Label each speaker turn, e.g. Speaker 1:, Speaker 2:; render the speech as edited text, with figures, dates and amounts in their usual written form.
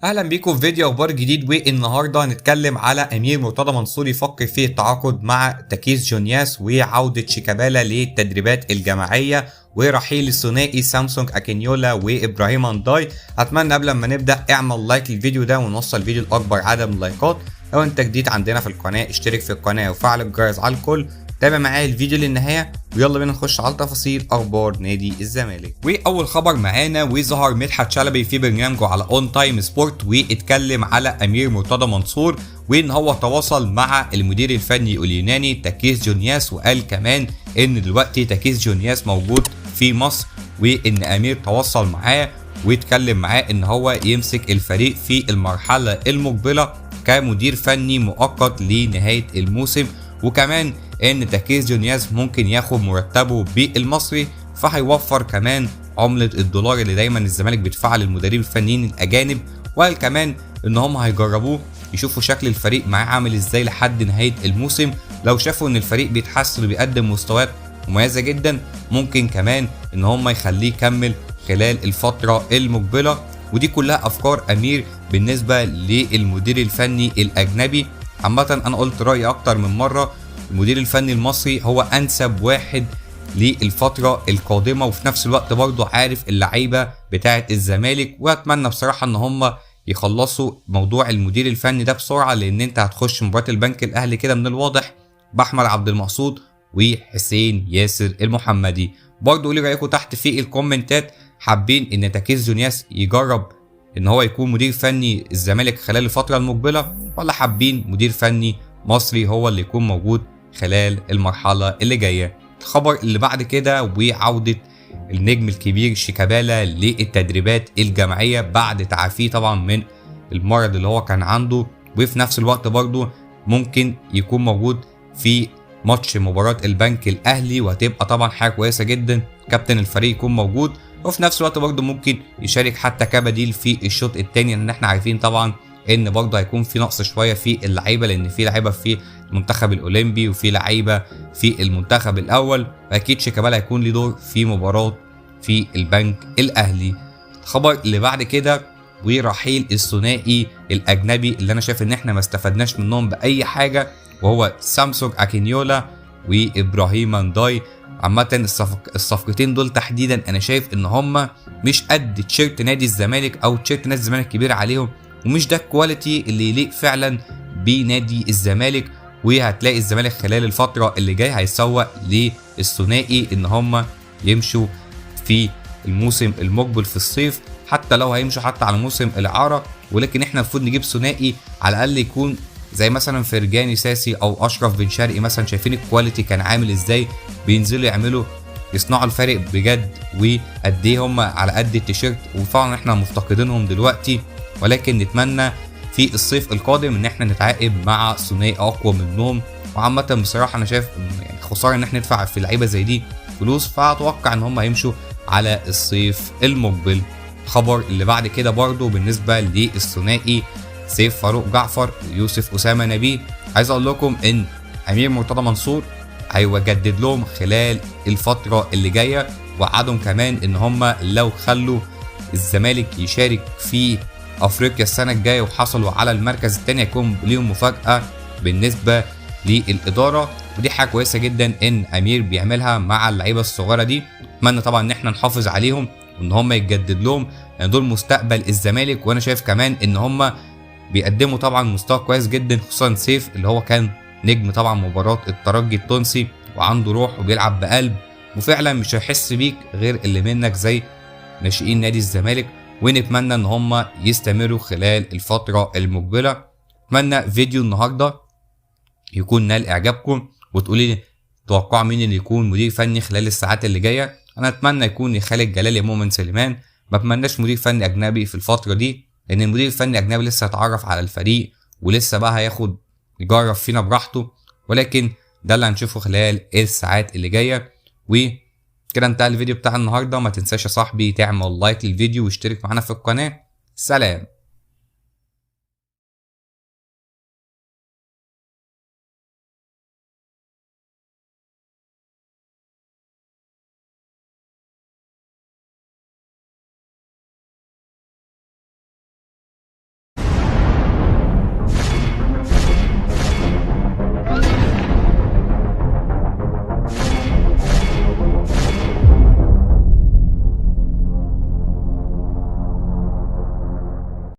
Speaker 1: اهلا بيكم في فيديو اخبار جديد. والنهارده هنتكلم على امير مرتضى منصور يفكر في التعاقد مع تاكيس جونياس، وعوده شيكابالا للتدريبات الجماعية، ورحيل الثنائي سامسونج اكينيولا وابراهيم انداي. اتمنى قبل ما نبدا اعمل like للفيديو ده ونوصل الفيديو لاكبر عدد من اللايكات. لو انت جديد عندنا في القناة اشترك في القناة وفعل الجرس على الكل، تابع معايا الفيديو للنهاية ويلا بينا نخش على تفاصيل اخبار نادي الزمالك. واول خبر معانا، وظهر مدحت شلبي في برنامجه على اون تايم سبورت واتكلم على امير مرتضى منصور، وان هو تواصل مع المدير الفني اليوناني تاكيس جونياس، وقال كمان ان دلوقتي تاكيس جونياس موجود في مصر، وان امير تواصل معاه واتكلم معاه ان هو يمسك الفريق في المرحلة المقبلة كمدير فني مؤقت لنهاية الموسم، وكمان ان تاكيس جونياس ممكن ياخد مرتبه بالمصري، فهيوفر كمان عملة الدولار اللي دايما الزمالك بيدفعها للمدربين الفنيين الاجانب. وقال كمان ان هم هيجربوه يشوفوا شكل الفريق معاه عامل ازاي لحد نهاية الموسم، لو شافوا ان الفريق بيتحسن وبيقدم مستويات مميزة جدا ممكن كمان ان هم يخليه يكمل خلال الفترة المقبلة. ودي كلها افكار امير بالنسبة للمدير الفني الاجنبي. عامة انا قلت رأيي اكتر من مرة، المدير الفني المصري هو انسب واحد للفترة القادمة، وفي نفس الوقت برضه عارف اللعيبة بتاعة الزمالك. واتمنى بصراحة ان هم يخلصوا موضوع المدير الفني ده بسرعة، لان انت هتخش مباراة البنك الاهلي كده من الواضح باحمد عبد المقصود وحسين ياسر المحمدي. برضه قولي رأيكم تحت في الكومنتات، حابين ان تاكيس جونياس يجرب ان هو يكون مدير فني الزمالك خلال الفترة المقبلة، ولا حابين مدير فني مصري هو اللي يكون موجود خلال المرحلة اللي جاية؟ الخبر اللي بعد كده، وعودة النجم الكبير شيكابالا للتدريبات الجماعية بعد تعافيه طبعا من المرض اللي هو كان عنده، وفي نفس الوقت برضه ممكن يكون موجود في ماتش مباراة البنك الأهلي، وهتبقى طبعا حاجة كويسة جدا كابتن الفريق يكون موجود، وفي نفس الوقت برضه ممكن يشارك حتى كبديل في الشوط الثاني، لان احنا عارفين طبعا ان برضه هيكون في نقص شوية في اللعيبة، لان في لعيبة في المنتخب الاولمبي وفي لعيبة في المنتخب الاول، فاكيد شيكابالا هيكون ليه دور في مباراة في البنك الاهلي. الخبر اللي بعد كده، ورحيل الثنائي الاجنبي اللي انا شايف ان احنا ما استفدناش منهم باي حاجة، وهو سامسونج اكينيولا وابراهيم انداي. عامة الصفقتين دول تحديدا انا شايف ان هما مش قد تيشيرت نادي الزمالك، او تيشيرت نادي الزمالك كبير عليهم، ومش ده ال quality اللي يليق فعلا بنادي الزمالك. وهتلاقي الزمالك خلال الفترة اللي جاية هيسوق للثنائي ان هما يمشوا في الموسم المقبل في الصيف، حتى لو هيمشوا حتى على موسم الإعارة، ولكن احنا المفروض نجيب ثنائي على الأقل يكون زي مثلا فرجاني ساسي او اشرف بن شرقي مثلا، شايفين ال quality كان عامل ازاي، بينزلوا يعملوا يصنعوا الفرق بجد، وقد ايه هم على قد التيشيرت، وفعلا احنا مفتقدينهم دلوقتي. ولكن نتمنى في الصيف القادم ان احنا نتعاقد مع ثنائي اقوى منهم. وعامة بصراحة انا شايف يعني خسارة ان احنا ندفع في لعيبة زي دي فلوس، فاتوقع ان هم هيمشوا على الصيف المقبل. الخبر اللي بعد كده برضو بالنسبة للثنائي سيف فاروق جعفر ويوسف أسامة نبيه، عايز أقول لكم إن أمير مرتضى منصور هيجدد لهم خلال الفترة اللي جاية، وعدهم كمان إن هم لو خلوا الزمالك يشارك في أفريقيا السنة الجاية وحصلوا على المركز الثاني هيكون ليهم مفاجأة بالنسبة للإدارة. ودي حاجة كويسة جدا إن أمير بيعملها مع اللعيبة الصغيرة دي. أتمنى طبعا إن احنا نحافظ عليهم وإن هم يتجدد لهم، لأن دول مستقبل الزمالك. وأنا شايف كمان إن هم بيقدموا طبعا مستوى كويس جدا، خصوصا سيف اللي هو كان نجم طبعا مباراة الترجي التونسي، وعنده روح وبيلعب بقلب، وفعلا مش هيحس بيك غير اللي منك زي ناشئين نادي الزمالك. ونتمنى ان هم يستمروا خلال الفترة المقبلة. اتمنى فيديو النهاردة يكون نال اعجابكم، وتقولي لي توقعوا مين اللي يكون مدير فني خلال الساعات اللي جاية. انا اتمنى يكون خالد جلال يا مؤمن سليمان، ما اتمناش مدير فني اجنبي في الفترة دي، لان المدير الفني الاجنبي لسه هيتعرف على الفريق ولسه بقى هياخد يجرب فينا براحته، ولكن ده اللي هنشوفه خلال الساعات اللي جاية. وكده انتهى الفيديو بتاع النهارده. ما تنساش يا صاحبي تعمل like للفيديو واشترك معانا في القناة. سلام.